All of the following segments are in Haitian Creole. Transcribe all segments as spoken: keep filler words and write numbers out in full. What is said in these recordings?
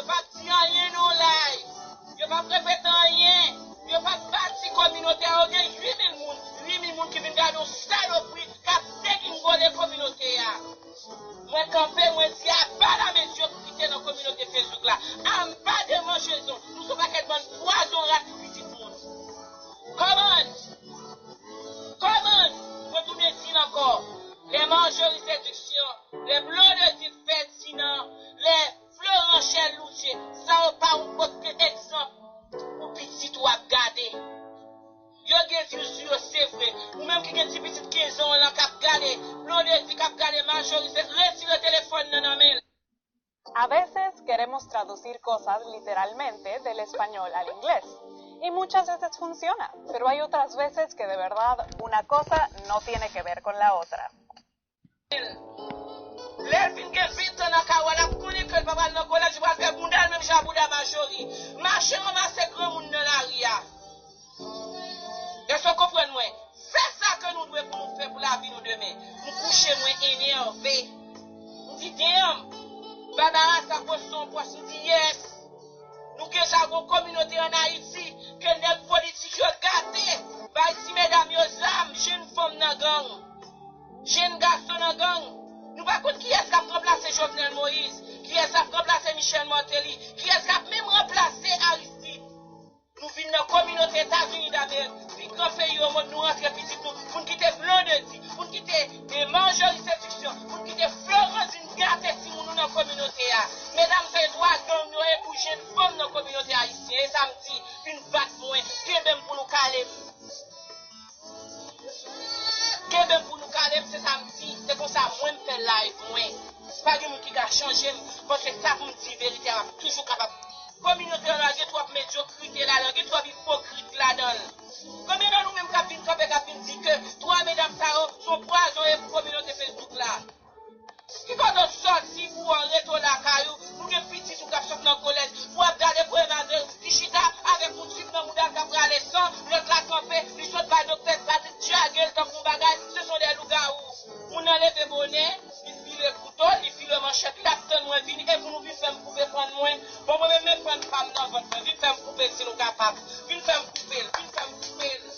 p ap di anyen nan live. Yo p ap repete anyen. Yo p ap bati kominote a. Yo gen uit mil moun, uit mil moun ki vin gade yon salopri k ap degingole kominote a. Mwen kanpe, mwen di aba la medyokrite nan kominote Facebook la. Aba demanjezon. Nou se yon pakèt bann pwazon rat pou pitit moun. Kòman? Kòman? Mwen tounen di l ankò. Lè Marjorie Séduction, lè Blondedy Ferdinand, lè Florent Chèlouche, sa yo pa yon bòt ke egzanp pou pitit ou ap gade. Yo gen views sou yo, se vre. Ou menm ki gen ti pitit kenz an w lan k ap gade, Blondedy k ap gade Marjorie, se retire telefòn nan nan men l. A veces queremos traducir cosas literalmente del español al inglés. Y muchas veces funciona, pero hay otras veces que de verdad una cosa no tiene que ver con la otra. Lè l fin gen ven tan nan kay la, l ap konnen ke l pa pral nan kolèj, li pral fè bouda l menm jan ak bouda Marjorie. Mache ranmase granmoun nan lari a. Èske w konprann mwen? Fè sa ke nou dwe pou nou fè pou lavi nou demen. M kouche, mwen enève. M di, damn! Barbara sa pran son pwòch, m di, yes! Nou gen jagon kominote ann Ayiti ke nèg politik yo gate, bay ti medam yo zam, jenn fanm nan gang, jenn gason nan gang. Nou pa konn kiyès k ap ranplase Jovenel Moïse, kiyès k ap ranplase Michel Martelly, kiyès k ap menm ranplase Aristide. Nou vin nan kominote Etazini Damerik, pi gran peyi omond, nou rantre pitit nou, pou n kite Blondedy, pou n kite eh, Marjorie Séduction, pou n kite Florence vin gate timoun nou nan kominote a. Medam sa yo twa gang yo ye pou jenn fanm nan kominote ayisyen. E sa m di, vin bat mwen, kenbe m pou nou kale m. Kenbe m pou nou kale m, se sa m di, se konsa mwen m fè live mwen. Pa gen moun ki ka chanje m, paske sa pou m di verite a, m ap toujou kapab. Kominote an la gen twòp medyokrite ladan, gen twòp ipokrit ladan l. Konbyen nan nou menm k ap vin kanpe, k ap vin di ke twa medam sa yo se yon pwazon e pou kominote Facebook la? Ki kote w sòti pou w rete w lakay ou, nou gen pitit ou k ap sot nan kolèj, pou w ap gade premye maten, li chita avèk yon tib nan mouda l k ap rale san, lòt la kanpe, li sot bay doktè Patrick tyage l tankou yon bagay, se son de lougawou. Moun nan leve bonè, li file kouto, li file manchèt, l ap tann mwen vini, e pou nou vin fè m koupe fann mwen. Bon, mwen menm, men fann pa m nan vant mwen, vin fè m koupe l si nou kapab. Vin fè m koupe l, vin fè m koupe l.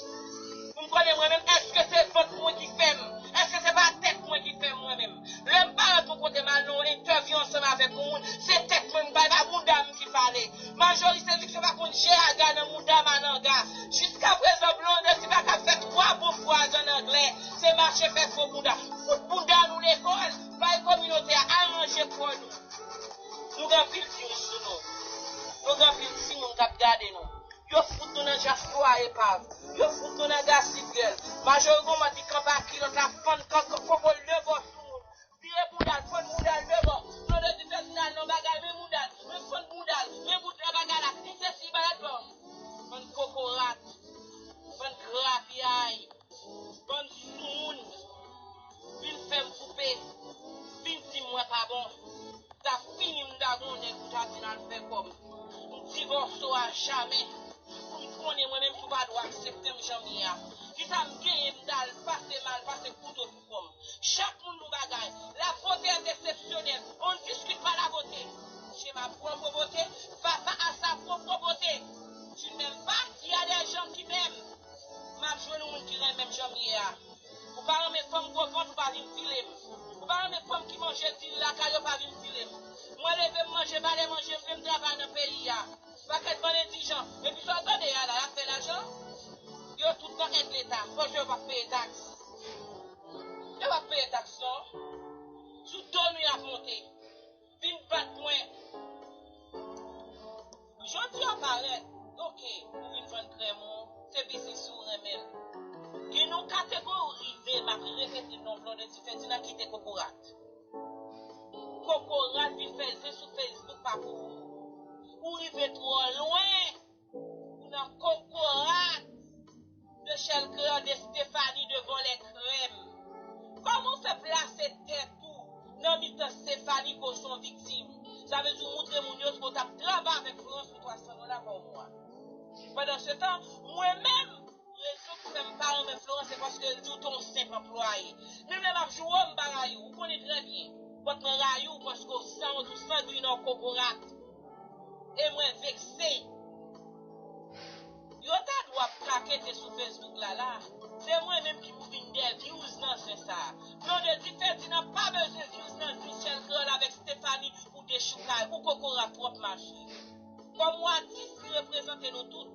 Pou m konnen mwen menm, èske se vant mwen ki fè m? Èske se pa tèt mwen ki fè m mwen menm? Lè m parèt yon kote, m al nan yon entèvyou ansanm avèk yon moun, se tèt mwen m bay, pa bouda m ki pale. Majorite di ke se pa konn je aga nan mouda malanga. Jiskaprezan, Blondedy pa ka fè twa bon fraz ann anglè, se mache fè fo bouda. Fout bouda nou lekòl, bay kominote a, aranje kò nou. Nou gen anpil views sou nou. Nou gen anpil timoun k ap gade nou. Yo fout nou nan dyaspora epav. Yo fout nou nan Gossip Girl. Majori gon mòd li kanpe ak kilòt la fann koko l de bò sou moun. Vire bouda l, fann bouda l de bò. Blondedy Ferdinand al nan bagay, men bouda l, men fann bouda l, men bouda bagay la. Li sesi bagay bò. Fann kokorat. Fann grapyay. Bann soumoun, vin fè m koupe, vin di m mwen pa bon. Ta fini m ta gon nèg pou ta di n al fè kòb. M divòse w a jamè. Pou m konnen mwen menm si w pa dwe aksepte m jan m ye a. Kisa m genyen m ta al pase mal, pase kouto sou kò m. Chak moun gon bagay. La beauté est exceptionnelle. On ne discute pas la beauté. J'ai ma propre beauté. Papa a sa propre beauté. Tu ne m'aimes pas, il y a des gens qui m'aiment. M ap jwenn yon moun ki renmen m jan m ye a. Ou pa renmen fanm gwo vant, ou pa vin file m. Ou pa renmen fanm ki manje diri lakay yo, pa vin file m. Mwen leve m manje, m ale manje, m vle m travay nan peyi a. Pakèt bann endijan. Epi sa w tande a la, y ap fè lajan. Yo tout nan èd leta. Paske yo p ap peye taks. Yo p ap peye taks non. Sou do nou y ap monte. Vin bat mwen. Jodi a parèt, oke, ou vin vann krèm ou, se biznis ou renmen l. Gen yon kategori ou rive, m ap repete non Blondedy Ferdinand kite kokorat. Kokorat vin fè zen sou Facebook pa pou ou. Ou rive twò lwen. Ou nan kokorat de Shell Creole, de Stéphanie, de vòlè krèm. Kòman w fè plase tèt ou nan mitan Stéphanie ke w se yon viktim? Sa vle di w moutre moun yo ke w t ap travay avèk Florence pou twa san dola pa mwa. Pandansetan, mwen menm, rezon ki fè m pa renmen Florence, se paske l di w te yon senp anplwaye. Menm lè m ap joure w, m pa rayi w. Ou konnen trè byen. But mwen rayi w paske w sanwont, ou sangwinan, w kokorat. E mwen vekse. Yo ta dwe ap kakete sou Facebook la la. Se mwen menm ki pou vin dè views nan zen sa a. Blondedy Ferdinand pa bezwen views nan zen Michel Creole avèk Stephanie pou dechoukay, ou kokorat twòp mache. Kòm ou atis ki reprezante nou tout.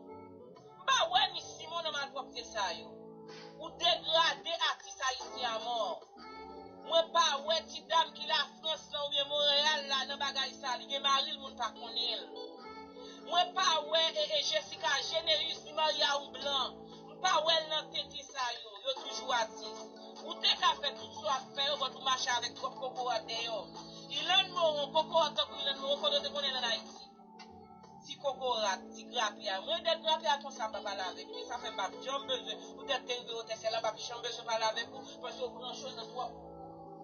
M pa wè ni Simon nan malpwòpte sa yo. Ou degrade atis ayisyen a mò. Mwen pa wè ti dam ki Lafrans lan oubyen Monreyal la nan bagay sa. Li gen mari l, moun pa konnen l. Mwen pa wè e, e Jessica Généus li marye a yon blan. M pa wè l nan tenten sa yo. Yo toujou atis. Ou te ka fè tout sa w ap fè yo, but ou mache avèk twòp kokorat dèyè w. Ilann Moron, kokorat tankou Ilann Moron, kote w te konnen l ann Ayiti? Ti kokorat, ti grapya. Mwen dèt grapya konsa m pa pale avèk li. Sa fè m p ap janm bezwen. Ou dèt te rive wotè syèl la, m p ap janm bezwen pale avèk ou. Paske ou branche nan twòp.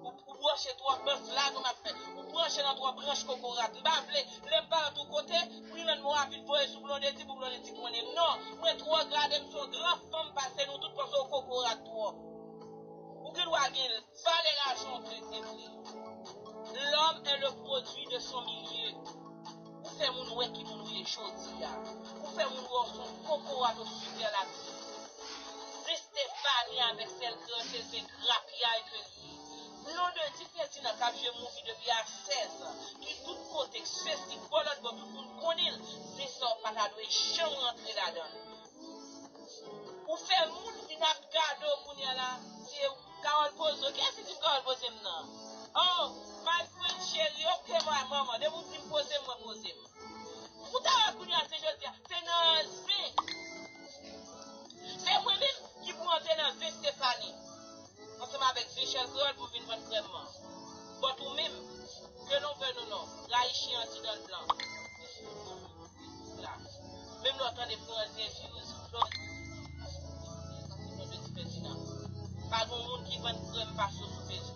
Ou, ou branche twòp branch la, nou m ap fè. Ou branche nan twòp branch kokorat. M pa vle, lè m parèt yon kote, pou Ilann Moron vin voye sou Blondedy, pou Blondedy konnen m. Non, mwen twò grade, m se yon gran fanm pase nou tout, paske ou kokorat twòp. Ou gen dwa gen valè lajan w dezentre. L'homme est le produit de son milieu. Ou fè moun wè ki moun ou ye jodi a. Ou fè moun wè w se yon kokorat, yon sipèlatif. Se Stephanie avèk sèl gran se, se grapyay ke li ye. Blondedy Ferdinand k ap jwe movie depi a sèz an, ki tout kote, k sesi, k bò lòt bò, tout moun konnen l. Se sa w pa ta dwe janm rantre ladan l. Ou fè moun vin ap gade w kounye a la. Se Carole Pozo. Kiyès ki di m Carole poze m nan? Oh, my friend cheri, ok, mwen, manman, depi w di m poze m, mwen poze m. Ou ta wè kounye a, se jodi a, se nan zen. Se mwen menm ki pou antre nan zen Stephanie. Ansanm avèk Michel Creole pou vin vann krèm nan. But ou menm, ke nou vle nou non, rayi chen an ti dan l blan. La. Menm lè w tande Franzyen Views, Florence, sa se non de ti pètinan. Pa gen moun ki vann krèm pase w sou Facebook.